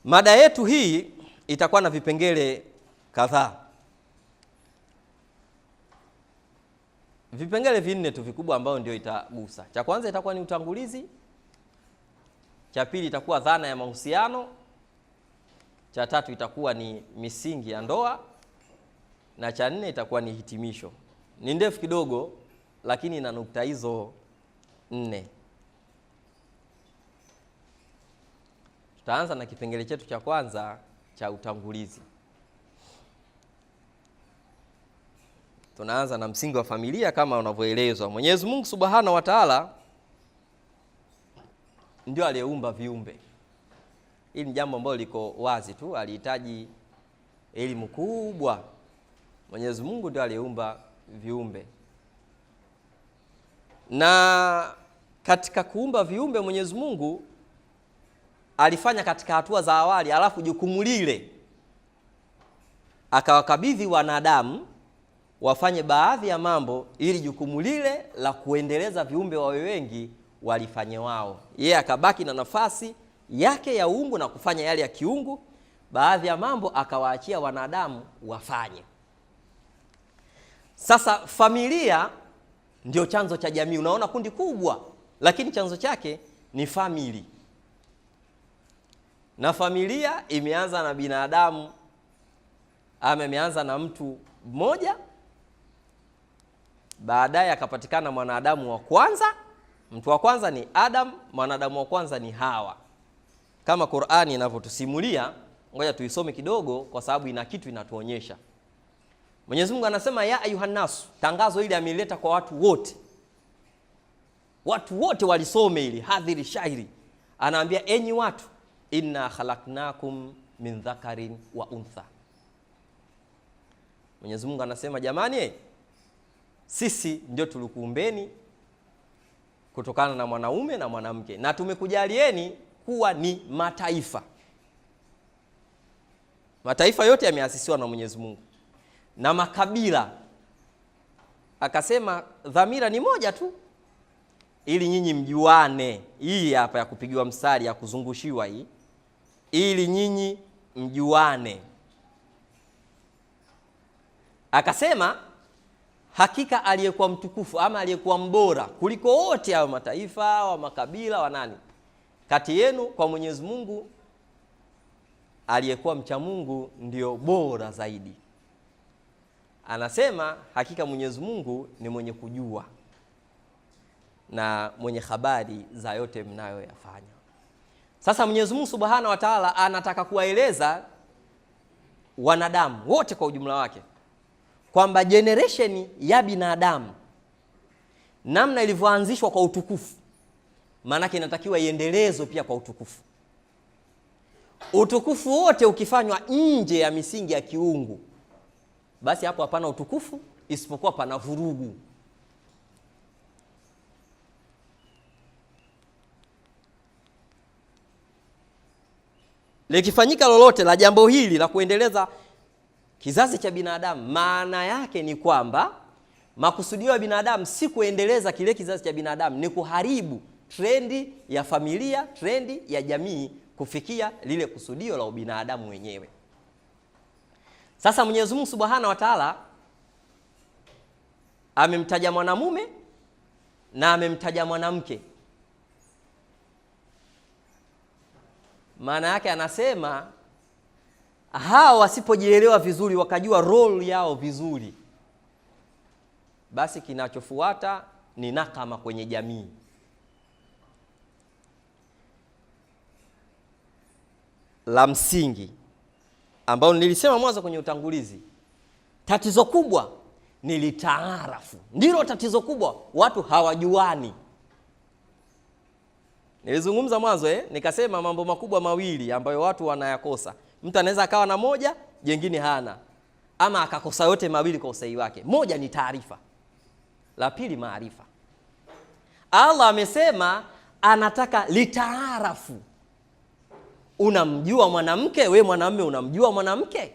Mada yetu hii itakuwa na vipengele kadhaa, vipengele vinne tu vikubwa ambayo ndio itagusa. Cha kwanza itakuwa ni utangulizi, cha pili itakuwa dhana ya mahusiano, cha tatu itakuwa ni misingi ya ndoa, na cha nne itakuwa ni hitimisho. Ni ndefu kidogo, lakini ina nukta hizo nne. Tutaanza na kipengele chetu cha kwanza cha utangulizi. Tunaanza na msingi wa familia kama unavyoelezwa. Mwenyezi Mungu Subhanahu wa Ta'ala ndio aliyeumba viumbe. Hili ni jambo ambalo liko wazi tu, alihitaji elimu kubwa. Mwenyezi Mungu ndio aliyeumba viumbe, na katika kuumba viumbe Mwenyezi Mungu alifanya katika hatua za awali, alafu jukumu lile akawakabidhi wanadamu wafanye baadhi ya mambo ili jukumu lile la kuendeleza viumbe wawe wengi walifanye wao. Yeye akabaki na nafasi yake ya uungu na kufanya yale ya kiungu, baadhi ya mambo akawaachia wanadamu wafanye. Sasa familia ndio chanzo cha jamii. Unaona kundi kubwa, lakini chanzo chake ni famili, na familia imeanza na binadamu ama imeanza na mtu mmoja, baadaye akapatikana mwanadamu wa kwanza. Mtu wa kwanza ni Adam, mwanadamu wa kwanza ni Hawa, kama Qur'ani inavyotusimulia. Ngoja tuisome kidogo, kwa sababu ina kitu inatuonyesha. Mwenyezi Mungu anasema ya ayuhannasu, tangazo hili ameleta kwa watu wote, watu wote walisome ili hadhiri shairi. Anaambia enyi watu, inna khalaqnakum min dhakarin wa untha. Mwenyezi Mungu anasema jamani, sisi ndio tulikuumbeni kutokana na mwanaume na mwanamke na tumekujalieni kuwa ni mataifa. Mataifa yote yameasisiwa na Mwenyezi Mungu na makabila. Akasema dhamira ni moja tu, ili nyinyi mjuane. Hii hapa ya kupigiwa mstari ya kuzungushiwa hii, ili nyinyi mjuane. Akasema hakika aliyekuwa mtukufu ama aliyekuwa mbora kuliko wote hao mataifa wa makabila wa nani kati yenu kwa Mwenyezi Mungu, aliyekuwa mcha Mungu ndio bora zaidi. Anasema hakika Mwenyezi Mungu ni mwenye kujua na mwenye habari za yote mnayoyafanya. Sasa Mwenyezi Mungu Subhanahu wa Ta'ala anataka kuwaeleza wanadamu wote kwa ujumla wake kwamba generation ya binadamu namna ilivyoanzishwa kwa utukufu, maanake inatakiwa iendelezwe pia kwa utukufu. Utukufu wote ukifanywa nje ya misingi ya kiungu, basi hapo hapana utukufu, isipokuwa pana vurugu. Likifanyika lolote la jambo hili la kuendeleza kizazi cha binadamu, maana yake ni kwamba makusudio ya binadamu si kuendeleza kile kizazi cha binadamu, ni kuharibu trendi ya familia, trendi ya jamii kufikia lile kusudio la ubinadamu wenyewe. Sasa Mwenyezi Mungu Subhanahu wa Ta'ala amemtaja mwanamume na amemtaja mwanamke. Maana yake anasema hawa wasipojielewa vizuri, wakajua role yao vizuri, basi kinachofuata ni nakama kwenye jamii. La msingi ambao nilisema mwanzo kwenye utangulizi, tatizo kubwa ni litaarafu, ndilo tatizo kubwa, watu hawajuani. Nilizungumza mwanzo nikasema mambo makubwa mawili ambayo watu wanayakosa. Mtu anaweza akawa na moja, jengine hana, ama akakosa yote mawili kwa usahihi wake. Moja ni taarifa, la pili maarifa. Allah amesema anataka litaarafu. Unamjua mwanamke? We mwanamume unamjua mwanamke?